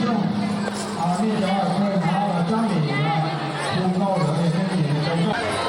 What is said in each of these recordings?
Nej cov kawg hnav los tsab mim hu nkauj lawm nej mim rau koj.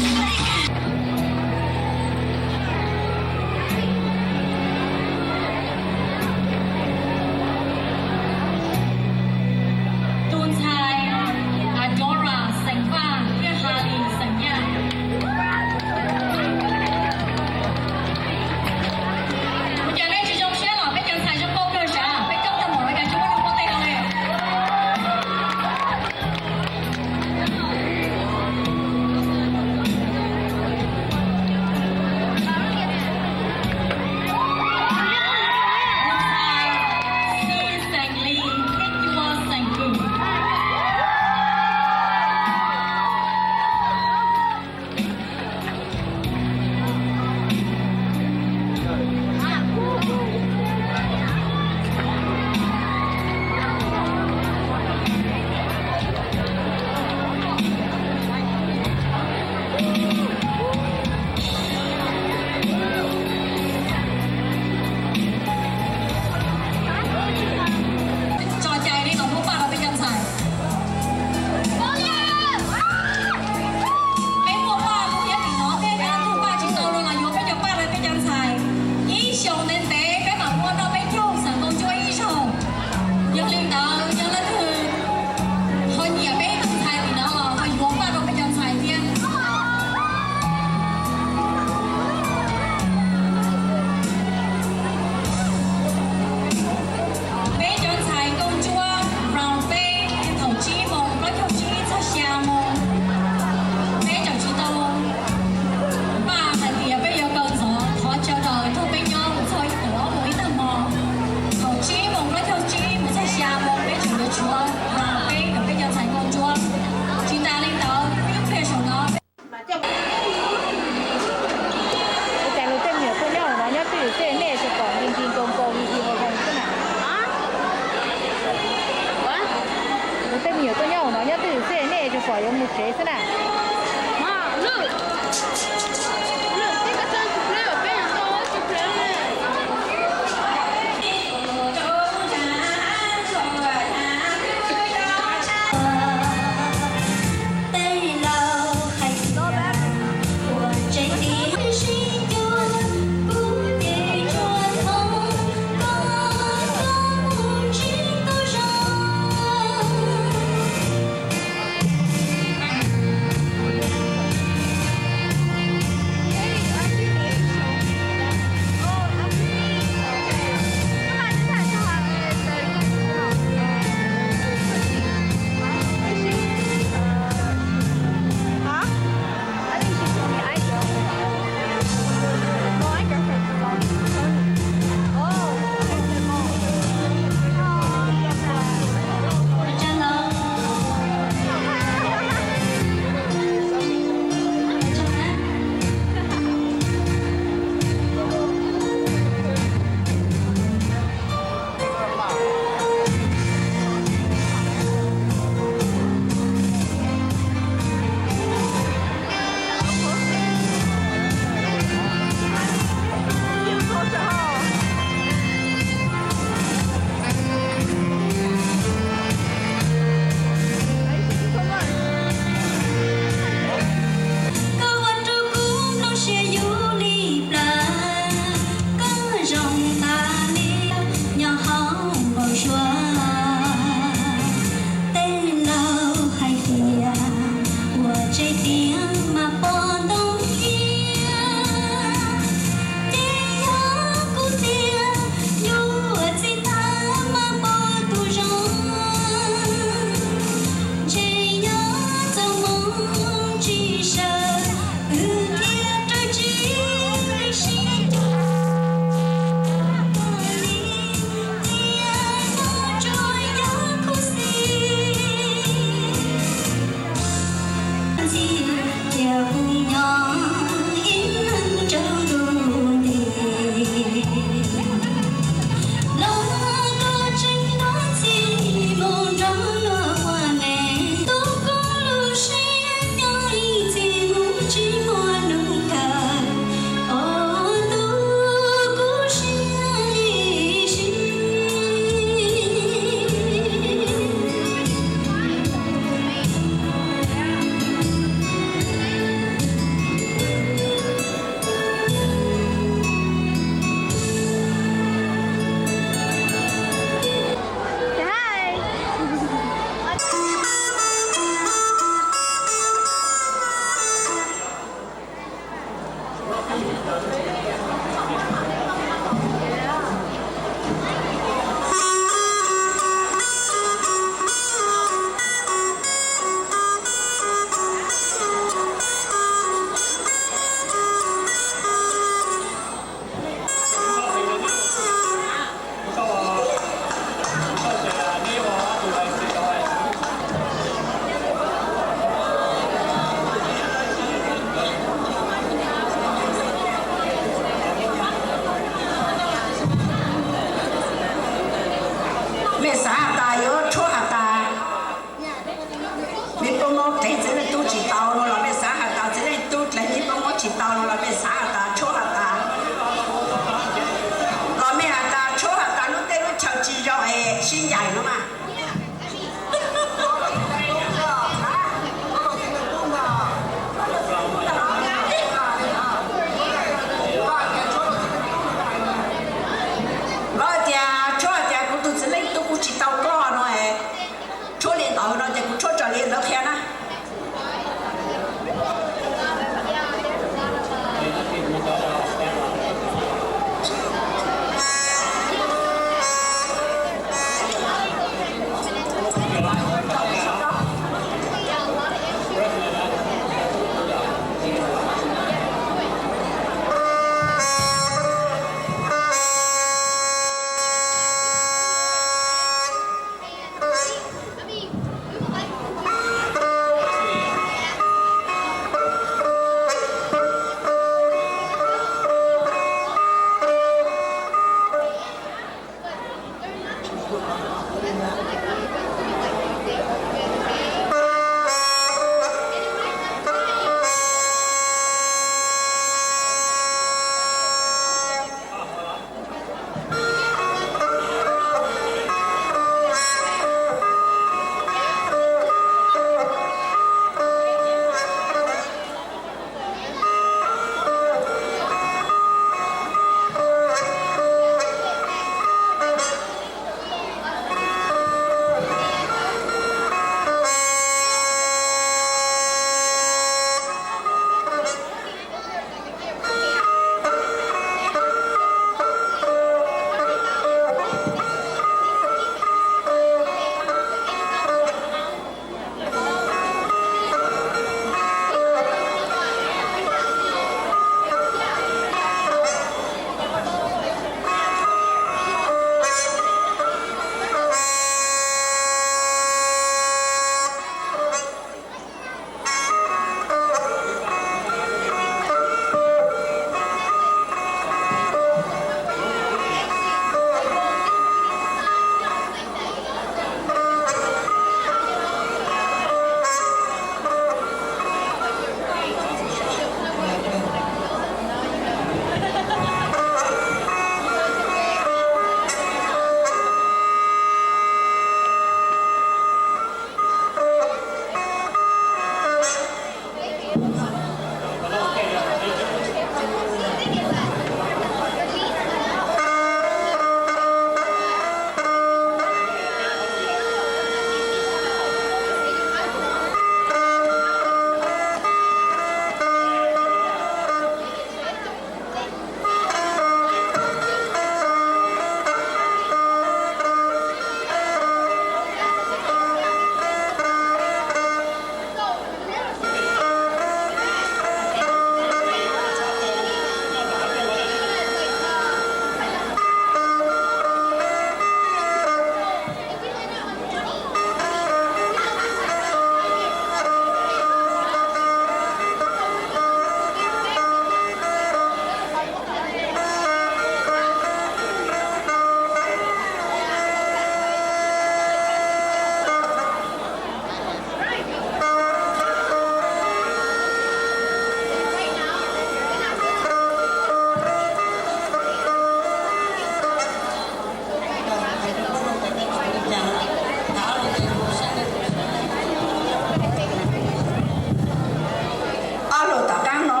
Ob lus tom qaab no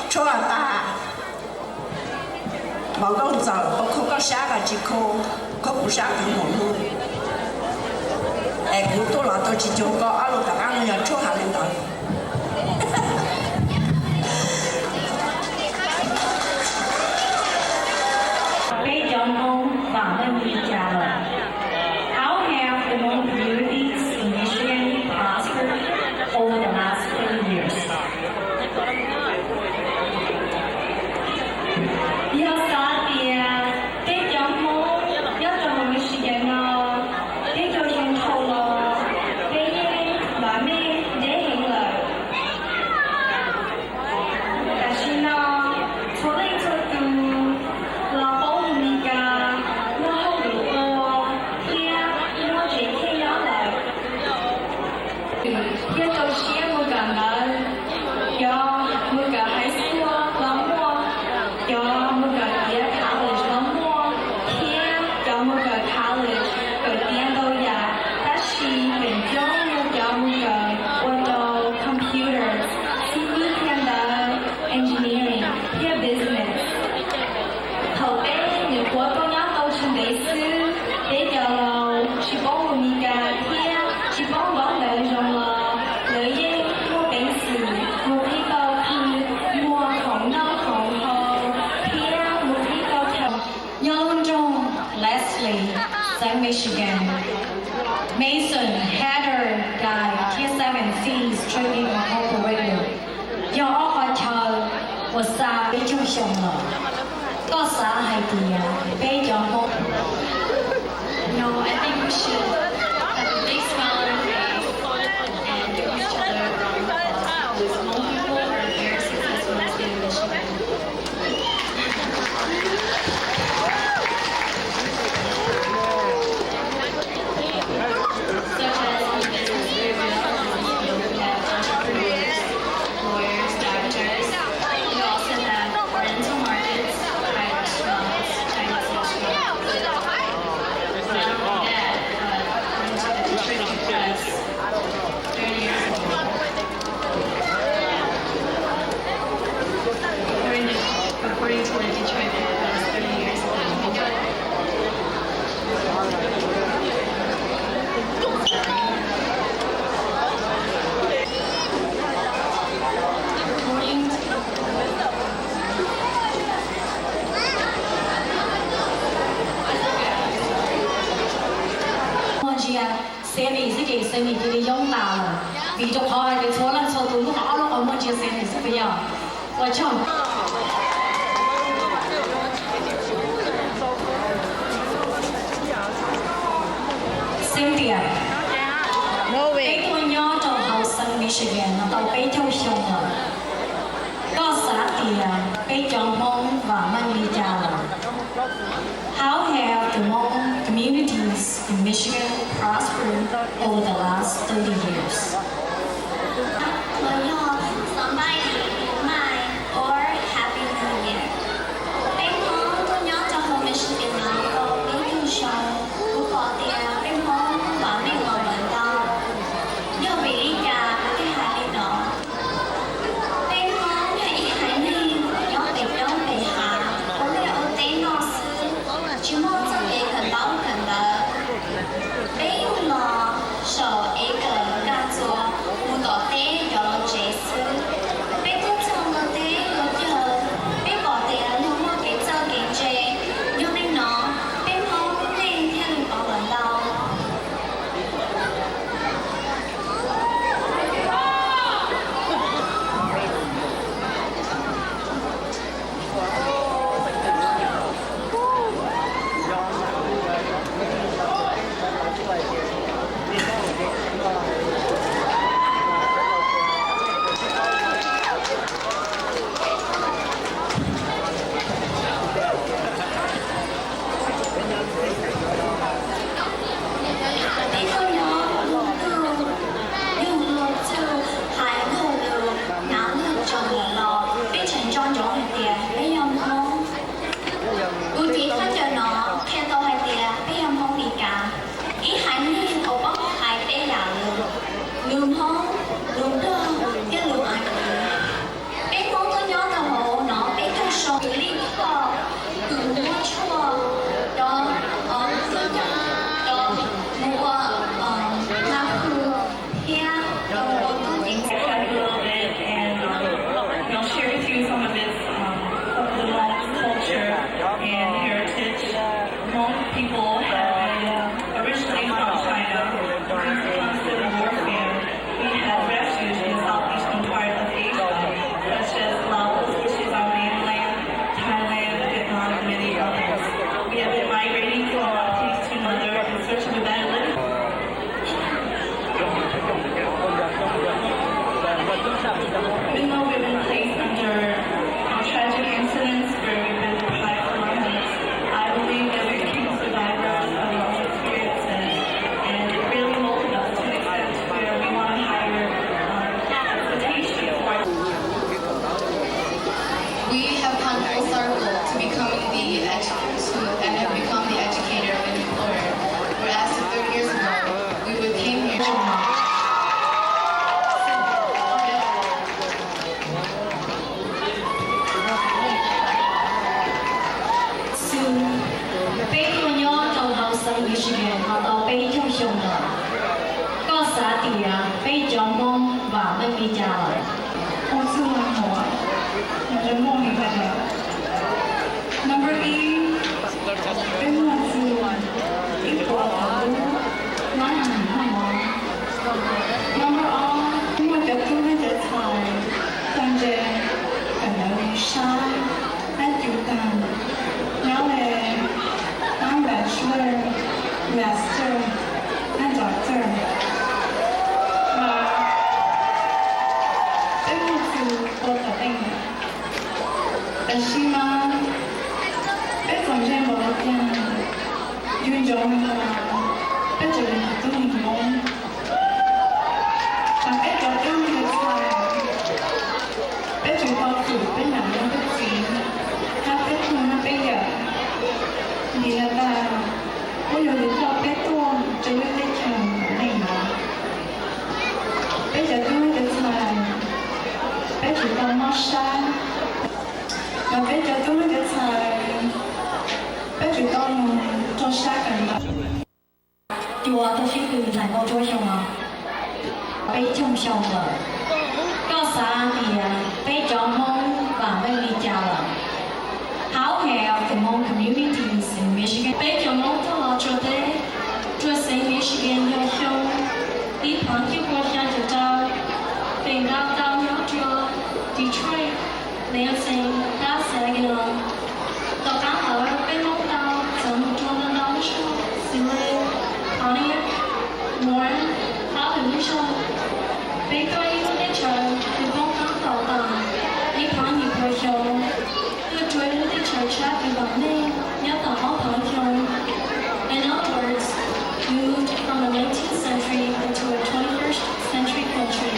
tshuab tas. Maum Nkauj Ntxawm, koj khuv koj sab los tsis khuv, koj khuv sab kawg nkaus lug. Es kuv tuaj los tuaj tsis cuag koj, ob lus tom qaab no yog tshuab has le ntawd. Peb cov Hmoob vam meej li cas lawm? How have the Hmong communities in Michigan prospered over the last thirty years? Yog xav tias peb cov Hmoob nyob rau hauv Michigan no, peb cov zoo dhau los, peb yeej vam meej deb heev lawm. Tam sim no, txhua leej txhua tus los paub mus Meskas, muaj hauj lwm ua thiab muaj tsev thiaj nyob lawm. Thiab rau siab mus kawm ntawv, cov mus kawm high school los muaj, cov mus kawm tiav college los muaj, thiab cov mus kawm college kawm tiav ntau yam, tab sis feem coob yog cov mus kawm ua rau computers, xib fwb thiab ntawv, engineering thiab business. Thaum peb nyuam qhuav tuaj nyob tau tsis ntev xwb, peb cov laus tsis paub mus Meskas thiab tsis paub ntaub ntawv zoo los lawv yeej muaj peev xwm mus qhib tau khw, muag khoom noj khoom haus thiab mus qhib tau chaw. Nyob lub nroog Leslie, xeev Michigan, Mason, Heather, Guy thiab Seven Seas Trucking Incorporated yog ob qhov chaw uas xa peb caug xyoo los. Peb cov Hmoob. No, I think we should have a big smile on our face and give each other a round of applause, because Hmong people are very successful in the state of Michigan. Such as in the business area, we have entrepreneurs, lawyers, doctors. We also have rental markets, Thai restaurants, Chinese restaurants. Not only that, but according to the Detroit Free Press, thirty years ago, according to, according to the Detroit Free Press, thirty years ago, Muaj ntsia Sammy xwb ces Sammy cia li yoob tas lawm, vim rau qhov hais tias txhua leej txhua tus lub qhov ob lub qhov muaj ntsia Sammy xwb puas yog? Ua tsaug. Cynthia, peb tuaj nyob rau hauv xeev Michigan no tau peb caug xyoo lawm. Koj xav tias peb cov Hmoob vam meej li cas lawm? How have the Hmong communities in Michigan prospered over the last thirty years? Los yog somebody may or Happy New Year. Peb Hmoob tuaj nyob rau hauv Michigan no tau peb caug xyoo, kuv pom tias peb Hmoob vam meej los lawm ntau. Yog vim li cas kuv thiaj hais li no? Peb Hmoob yog ib haiv neeg nyob pem roob pem hav, ua liaj ua teb noj xwb, tsis muaj txoj kev kawm ntaub kawm ntawv. Peb yug los saum ev kawm nkag txuas mus tom teb cov los tsev xwb. Peb tuaj txog luag teb luag chaw, peb pom tias luag muaj kev txawj kev ntse. Yog li no, peb Hmoob lub neej thiaj li pov lawm ntau. Peb tuaj nyob ua luag txuj, yug luag txuj, hais luag lus, hnav luag tsoom lawm los peb tseem nco ntsoov hais tias peb yog Hmoob. Kuv cev khaub ncaws no qhia tau hais tias peb yog Hmoob Mes Kas, ib haiv neeg uas paub hais peb yam lus, lus Hmoob, lus Nplog thiab lus Askiv. Peb Hmoob tuaj nyob rau hauv no peb caug xyoo, li koj kws muab tshuaj cov, cov mus ua ma khu thiab cov mus ua tuaj ceev xwm. I'll share with you some of its, um, some of the Hmong culture and heritage. Hmong people have been, uh, originally from China. Due to constant warfare, we had refuge in the southeastern part of Asia, such as Laos, which is our mainland, Thailand, Vietnam, and many others. We have been migrating from one place to another in search of a better living. Even though we've been placed under, um, tragic incidents where we've been deprived of our homes, I believe that we became survivors of our own experiences, and it really molded us to an extent where we want a higher, um, expectation for We have come full circle to becoming the edu-, to, and have become the educator and employer, whereas thirty years ago, we would came here. Xwb, peb tuaj nyob rau hauv xeev Michigan no tau peb caug xyoo lawm. Koj xav tias peb cov Hmoob vam meej li cas lawm? Ua txuj hauv, nws muaj li hais tias, number ib, peb muaj txuj ib puas tawm lub hnab nws muaj mov. Number ob, peb muaj cov tub thiab cov ntxhais txawj ntse, kawm ntawv zoo sab, nab cu tag, nyob li Zoo, peb tseem yog tub hmoob, mas peb cov tub cov ntxhais, peb tseem tau hwm peb nam leej tub txiv, hab peb tug hab peb yawm. Vim le tas, muaj yog yus coj peb tuaj rua lub teb chaws neej no, peb cov tub cov ntxhais, peb tseem tau mob sab, mas peb cov tub cov ntxhais, peb tseem tau moog raug sab kawg nkaus. Cua tuaj sib tw ntxhais Nkauj Duab xyoo no, peb caug xyoo lawm. Koj xav tias peb cov Hmoob vam meej li cas lawm? How have the Hmong communities in Michigan? Peb cov Hmoob tuaj los tsuas teb rua xeev Michigan yog xyoo ib phav cuaj pua xya caum rau, peb nkaus tau nyob rua Detroit, Lansing, hab Saginaw. Tom qab ntawd peb Hmoob tau txawm moog rua ntau ntau lub zog xws le Pontiac, Warren, hab lwm lub zog. Peb tuaj ib lub teb chaws kws poob qab tom taam ib phav nyuam qhuav xyoo, tuaj rua ib lub teb chaws tshab kws vam meej nyob tom ob phav xyoo. In other words, we moved from a nineteenth century into a twenty-first century country.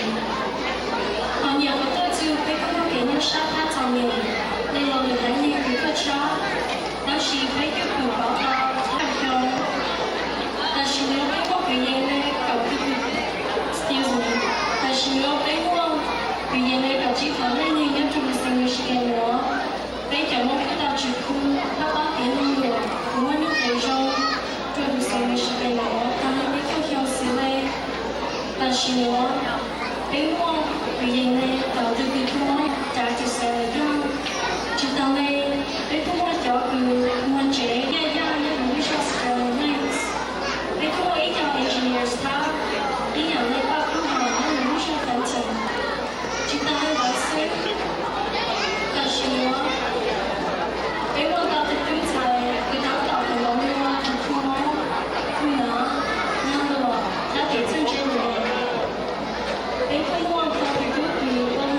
Ho nyiam qhov tuaj txug peb kuj muaj kev nyuaj sab thab txom nyem le luag lwm haiv neeg kws tuaj tshab, tab sis peb kuj kawm tau thaj xyoo. Tam sim no peb muaj kwv yees le kaum, excuse me, tam sim no peb muaj kwv yees le kaum tsib phav leej neeg nyob rua Lansing, Michigan nuav. Peb cov Hmoob kuj tau tsis khu hab paub kev nuj nqis kws muaj nuj nqis zoo rua Lansing, Michigan nuav tau le peb caug xyoo xws le. Tam sim nuav peb muaj kwv yees le kaum tug kws tau mob cai txug xav le yog. Tsis taag le, peb kuj muaj cov kws muag tsev yaj yaj nyob rua lub zog Sterling Heights. Peb kuj muaj ib co engineers thab ib yaam le paj kub hom nyob rua lub zog Fenton. Tsis taag le ntawd xwb, tam sim nuav peb muaj ntau tug tub ntxhais kws tab tom kawm ntaus nua, kws khu mob, khu nav, nag luam, hab kev txawj ntse ntawd. Peb kuj muaj ntau tug tub kws ua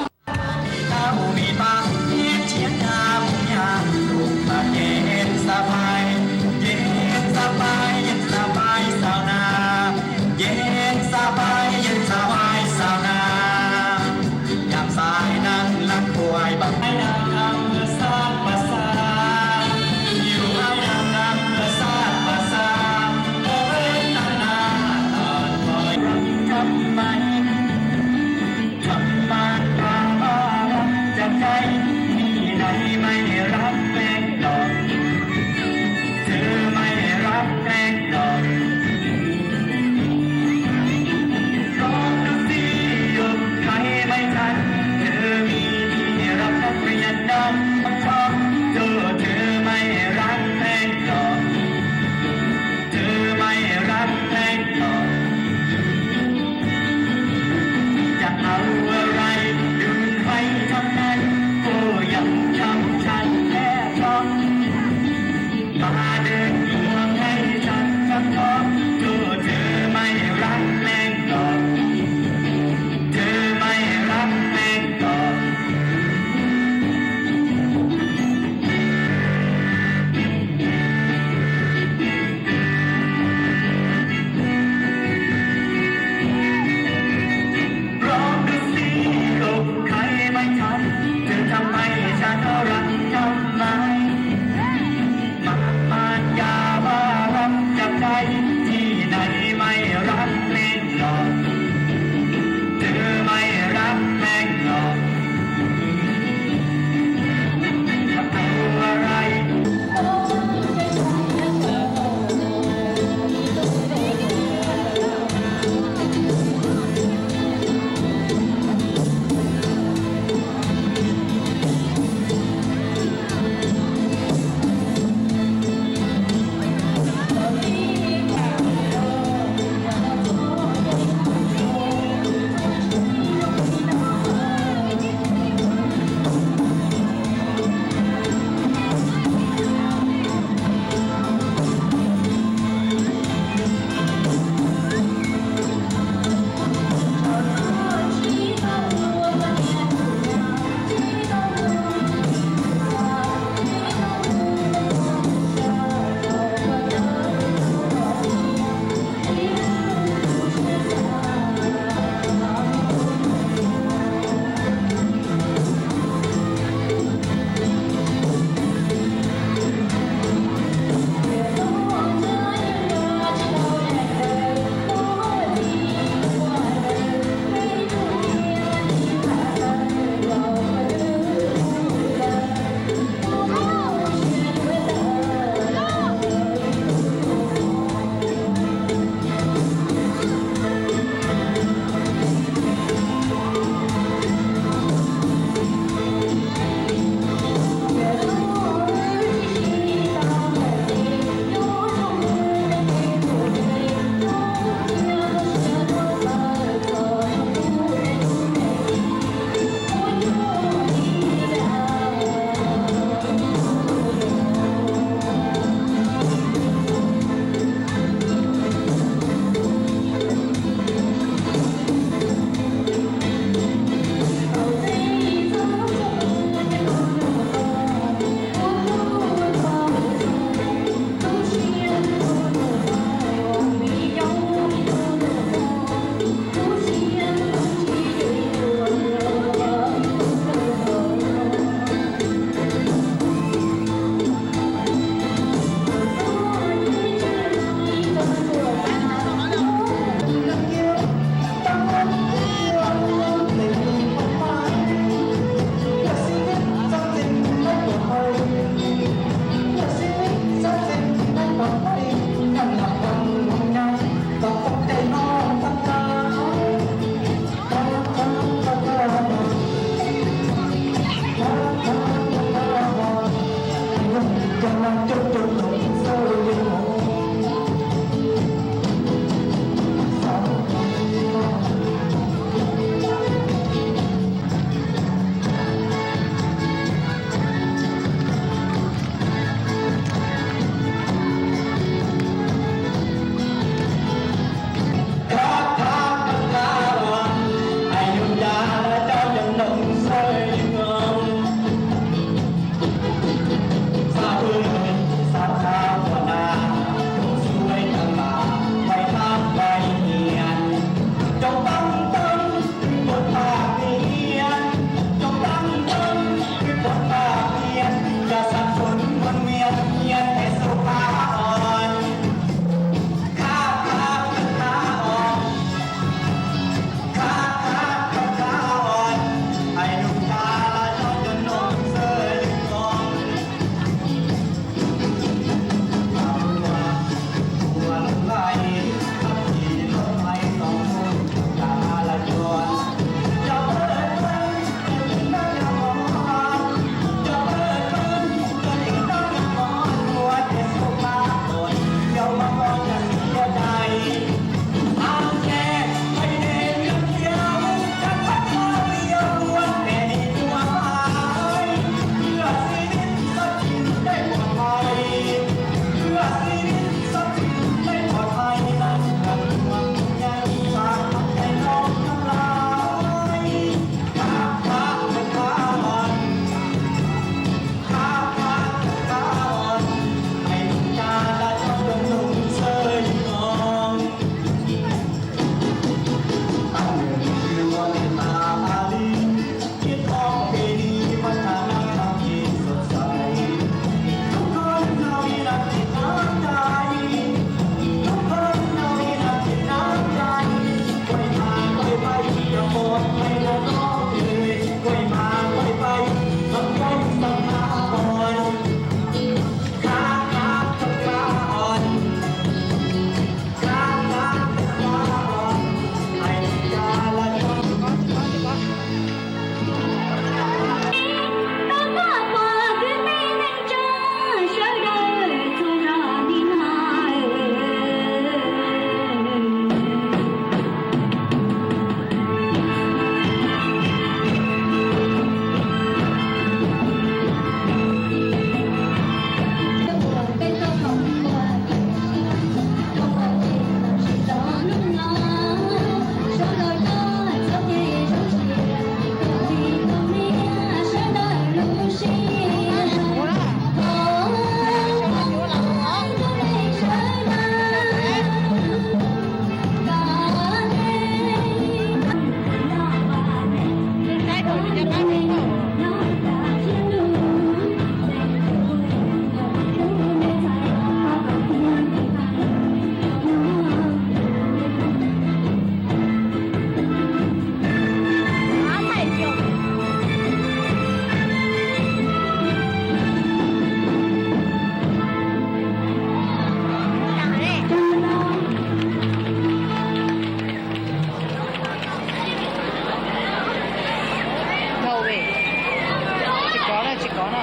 Tsis kov na, tsis kov na.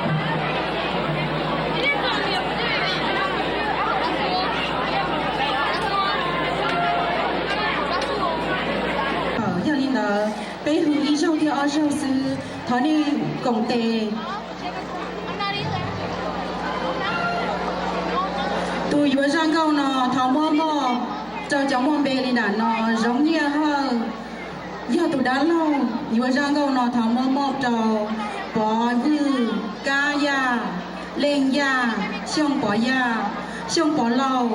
Yog li ntawd peb hu ib zaug thiab ob zaug xwb, thov nej koom tes. Tus yuav zaj nkauj no thov muab moj rau cov muaj npe li nram no: Zoov Nyiaj Hawj. Yog tus dab laug yuav zaj nkauj no thov muab moj rau Pov Vwj, Kab Yaj, Leej Yaj, Xyooj Pov Yaj, Xyooj Pov Lauj.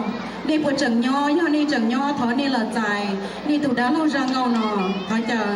Nej puas tseem nyob? Yog nej tseem nyob thov nej los txais nej tus dab laug zaj nkauj no, thov caw.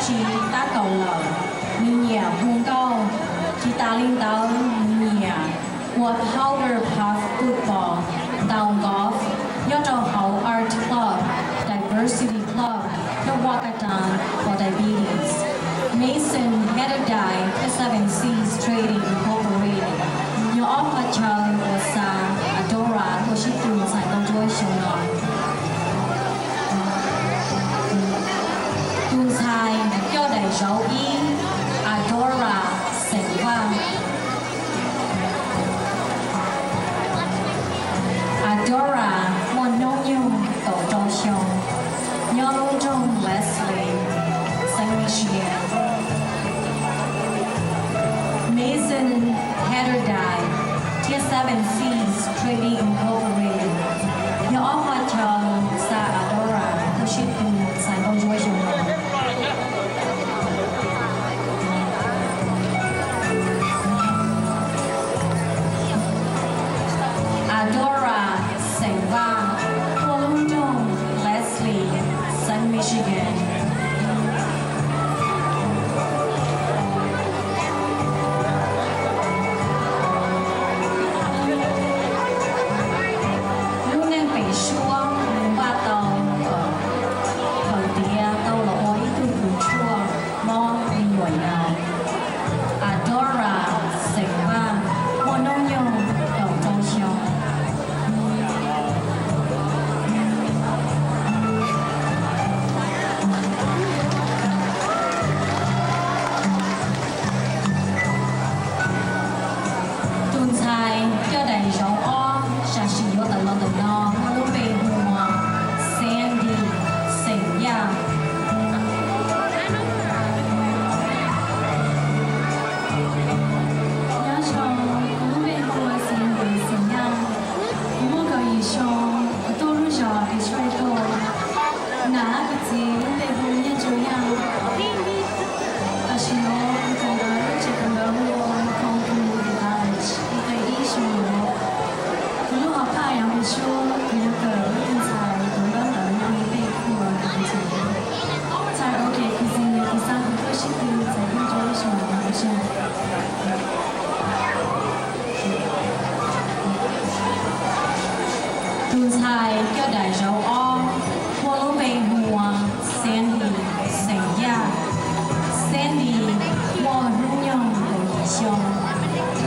tsis tab kaum lawm, nws nyiam hu nkauj. Tsis tas li ntawd, nws nyiam ua powder puff football, ntaus golf nyob rau hauv Art Club, Diversity Club, nyob Whakatan, Guadalquivir. Mason Heatherdy, Seven Seas Trading Incorporated, yog ob qhov chaw uas xa Adora tuaj sib tw ntxhais ntaus ncuab xyoo no. Tus ntxhais coj daim zauv ib, Adora xeem Vaj. Adora muaj hnub nyoog kaum rau xyoo, nyob lub nroog Leslie, xeev Michigan. Mason Heatherdy thiab Seven Seas Trading Incorporated yog ob qhov chaw xa Adora tuaj sib tw ntxhais ntaus ncuab xyoo no. Adora xeem Vaj, tuaj lub nroog Leslie, xeev Michigan. Lub neej pem suab nws npaj tau kom khaws tiav tau los ua ib tug kws tshuaj mob me nyuam yaus. Adora xeem Vaj, muaj hnub nyoog kaum rau xyoo. Tus ntxhais coj daim zauv ob, sam sim yuav tawm los ntawm no, muaj lub npe hu ua Sandy xeem Yaj. Nyob zoo, kuv lub npe hu ua Sandy xeem Yaj. Kuv muaj kaum yim xyoo, kuv tuaj lub zos Detroit tuaj. Nam kuv txiv lub npe hu Nyiaj Ntsuag Yaj. Tam sim no kuv kawm ntawv lub tsev kawm ntawv hu ua Macomb Community College ib qe ib xyoo no. Kuv lub hom phaj yog Npis Suab, kuv yuav kawm lub tus ntxhais tuav ntaub ntawv nyob hauv peb khu ua ntxhais. Thai Orchid Cuisine yog kuv xa kuv tuaj sib tw ntxhais ntaus ncuab xyoo no. Tus ntxhais coj daim zauv ob, muaj lub npe hu ua Sandy xeem Yaj. Sandy muaj hnub nyoog kaum yim xyoo,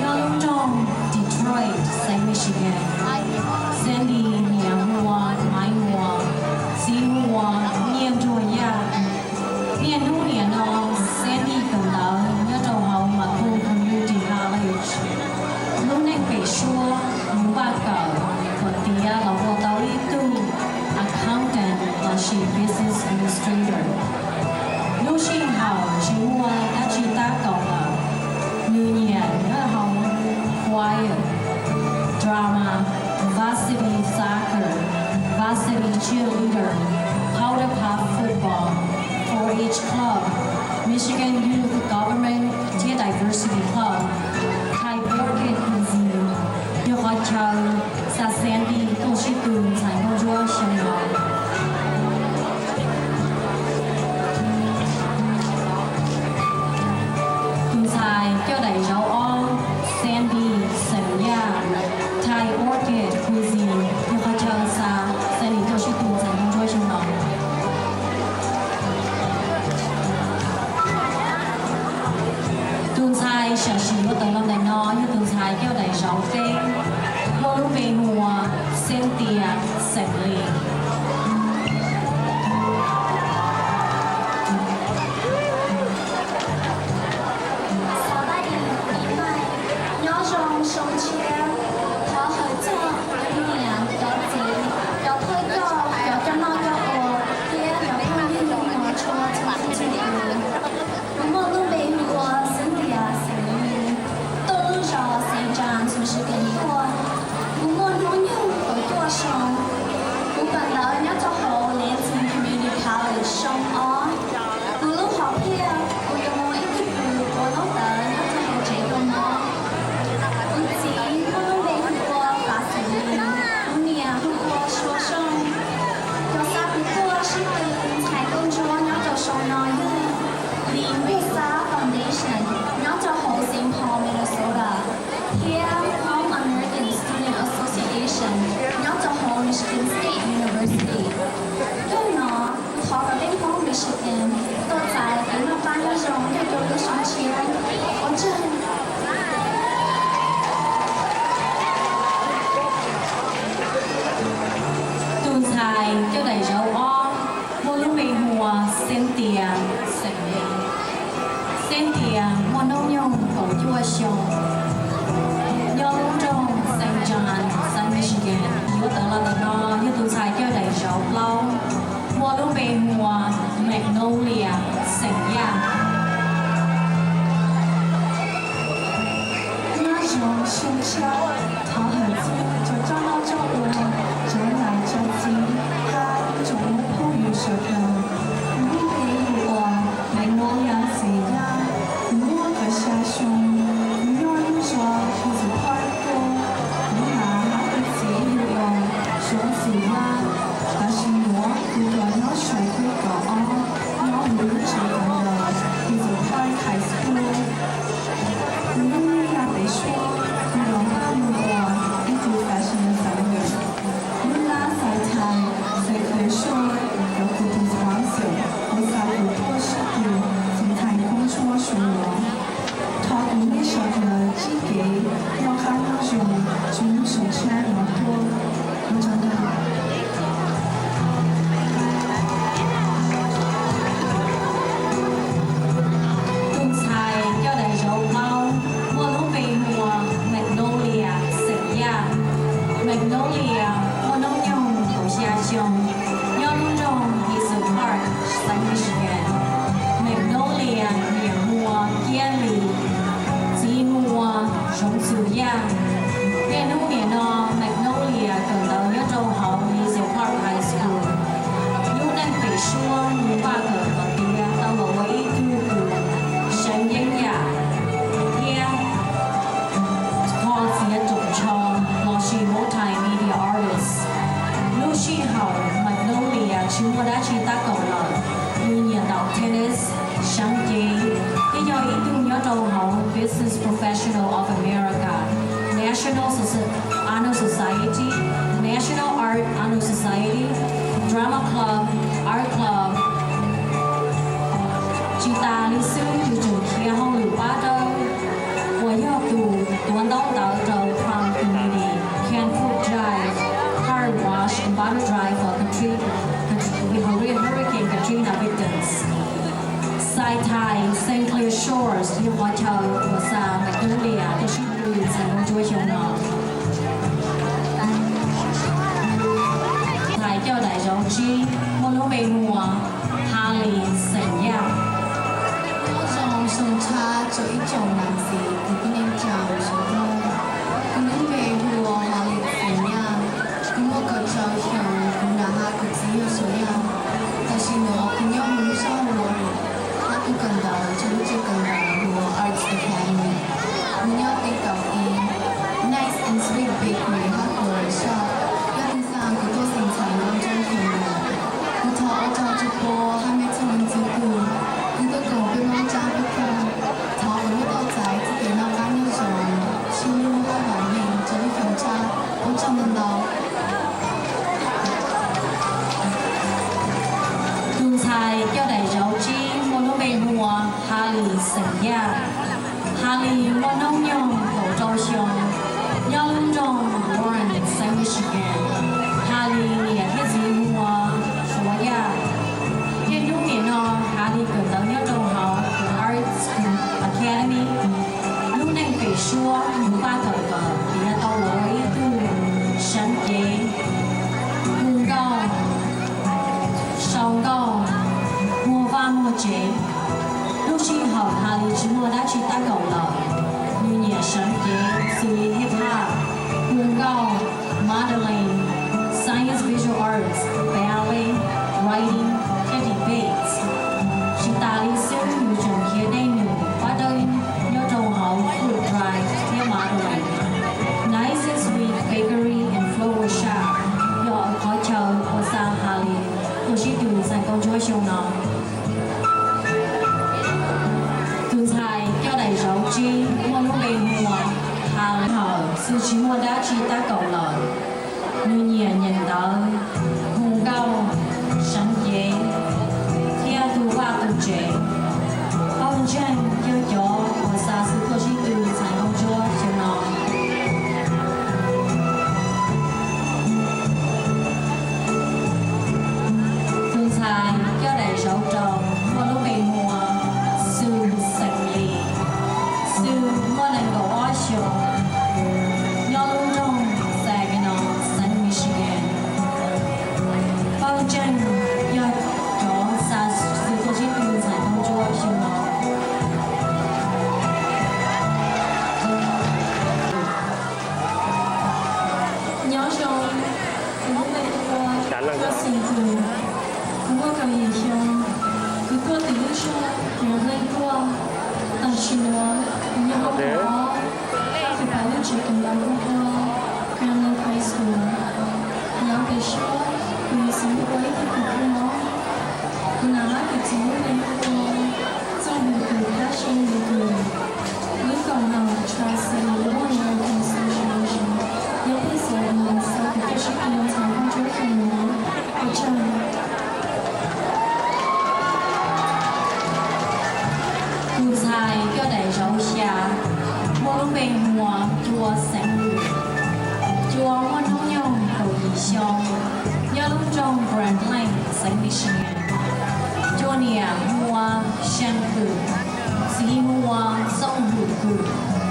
nyob lub nroog Detroit, xeev Michigan. Sandy niam hu ua Maiv Muas, txiv hu ua Nyiaj Ntsuag Yaj. Niaj hnub niam no, Sandy kawm ntawv nyob rau hauv Macomb Community College. Lub neej pem suab nws npaj kawm kom tiav los ua tau ib tug accountant lossis business administrator. Lub sij hawm tsis muaj dab tsi tab kaum lawm, nws nyiam nyob hauv choir, drama, varsity soccer, varsity cheerleader, powder puff football, four H club, Michigan Youth Government thiab Diversity Club. Thai Orchid Cuisine yog qhov chaw xa Sandy tuaj sib tw ntxhais ntaus ncuab xyoo no. Tus ntxhais coj daim zauv ob, Sandy xeem Yaj. Thai Orchid Cuisine yog qhov chaw xa Sandy tuaj sib tw ntxhais ntaus ncuab xyoo no. Tus ntxhais sam sim yuav tawm los ntawm no yog tus ntxhais coj daim zauv peb, muaj lub npe hu ua Cynthia xeem Lis. Xav dab tsi, nyob zoo xyoo tshiab, thov hawm txog cov niam cov txiv, cov thawj coj, cov coj noj coj ua, thiab cov phooj ywg uas tshua txhua leej txhua tus. Kuv muaj lub npe hu ua Cynthia xeem Lis, tuaj lub zos Saint John's, Michigan tuaj. Cynthia xeem Li. Cynthia muaj hnub nyoog kaum cuaj xyoo, nyob lub nroog Saint John, xeev Michigan. Yuav tawm los ntawm no yog tus ntxhais coj daim zauv plaub, muaj lub npe hu ua Magnolia xeem Yaj. Nyob zoo xyoo tshiab, thov hawm txug cov coj noj coj ua, cov niam cov txiv, hab ib tsoom phooj ywg sawv daws. Kuv lub npe hu ua Magnolia xeem Yaj. Kuv muaj kaum xya xyoo. Kuv nyob lub zos Hazel Park tuaj. Kuv nam hab kuv txiv hu ua Zoov Xwm Yaj, tab sis nuav kuv tuaj nyob xyoo kaum ob, nyob huv lub tsev kawm ntawv Hazel Park High School. Kuv lub npe yog Pem Suab, kuv los hab mus ua ib tug fashion designer. Lub lab xais thais, xais clear short, yog kuv tus sponsor, uas xa kuv tuaj sib tw txhua ntxhais koob tshuaj xyoo no. Thov kuv mej sawv daws sib kev noj qab nyob zoo txug lub xyoo tshiab no tuaj. Ua tsaug ntau. Tus ntxhais coj daim zauv plaub muaj lub npe hu ua Magnolia xeem Yaj. Magnolia muaj hnub nyoog kaum xya xyoo, nyob lub nroog Hazel Park, xeev Michigan. Magnolia niam hu ua Kiab Lis, txiv hu ua Zoov Xwm Yaj. Niaj hnub niam no Magnolia kawm ntawv nyob rau hauv Hazel Park High School. Lub neej pem suab nws npaj kawm kom tiav tau los ua ib tug kws seev yeeb yam thiab kho txiav tsoom ntsho lossis multimedia artist. Lub sij hawm Magnolia tsis muaj dab tsi tab kaum lawm, nws nyiam ntaus tennis, seev cev, thiab yog ib tug nyob rau hauv Business Professional of America, National Soci- Honor Society, National Art Honor Society, Drama Club, Art Club. Tsis tas li xwb, nws tseem khiav hauj lwm pab dawb, uas yog tus tuav ntaub ntawv rau Prom Committee, Can Food Drive, Car Wash and Bottle Drive for Katri- Kat- Hurricane Katrina victims. Xais thais, xeem clear shorts yog qhov chaw uas xa Magnolia tuaj sib tw ntxhais nkauj ntsuab xyoo no. Ntxhais coj daim zauv tsib muaj lub npe hu ua Halis xeem Yaj. Nyob zoo xyoo tshiab rau ib tsoom nam txiv kwv tij neej tsaa sawv daws. Kuv lub npe hu ua Halis xeem Yaj. Kuv muaj kaum rau xyoo, kuv nam hab kuv txiv yog Suav Yaj, tab sis nuav kuv nyob huv lub zog Warwick, hab kuv kawm ntawv rau lub tsev kawm ntawv hu ua Arts Academy. Kuv nyob peb kaum ib, Nice and Sweet Bakery hab Floral Shop, yog tug xa kuv tuaj xeem ntxhais nkauj ntsuab xyoo no. Kuv thov ua tsaug rua puab hab mej txhua leej txhua tug kws tuaj koom peb Moob Tsaab Podcast. Thov kom mej tau txais txuj kev noj qab nyob zoo, sib hlub hab vam meej rau lub xyoo tshiab. Ua tsaug ntau ntau. Tus ntxhais coj daim zauv tsib muaj lub npe hu ua Halis xeem Yaj. Halis muaj noob nyoog kaum rau xyoo, nyob lub nroog Warren, xeev Michigan. Halis niam thiab txiv hu ua Suav Yaj. Niaj hnub nim no Halis kawm ntawv nyob rau hauv Arts Academy. Lub neej pem suab nws npaj kawm kom tiav tau los ua ib tug seev cev, hu nkauj, sau nkauj, muag vaj muag tsev. Lub sij hawm Halis tsis muaj dab tsi tab kaum lawm, nws nyiam seev cev xws li hip hop, hu nkauj, modeling, science, visual arts, ballet, writing, thiab debates. Tsis tas li xwb, nws tseem nrhiav dej num pab dawb nyob rau hauv food drive thiab modeling. Nice and Sweet Bakery and Floral Shop yog qhov chaw uas xa Halis tuaj sib tw ntxhais nkauj ntsuab xyoo no. Tus ntxhais coj daim zauv tsib muaj lub npe hu ua Halis. Hawm xwb tsis muaj dab tsi tab kaum lawm, nws nyiam nyeem ntawv, hu nkauj, seev cev, thiab tu vaj tu tsev. Paub ntseeg yog cov uas xa xwb tuaj sib tw ntxhais nkauj ntsuab xyoo no. Tus ntxhais coj daim zauv rau muaj Txog lub npe hu ua Txooj Hwm Kws Passion Week, lub koom haum Tri-City Women Organization nyob peb xeev Minnesota tuaj sib koom ntxhais Vajtswv tus ua tsaug. Tus ntxhais coj daim zauv xya muaj lub npe hu ua Cua Xeev Lwm. Cua muaj hnub nyoog kaum yim xyoo, nyob lub nroog Grand Blanc, xeev Michigan. Cua niam hu ua Xeev Lwm, txiv hu ua Txooj Hwm Kws.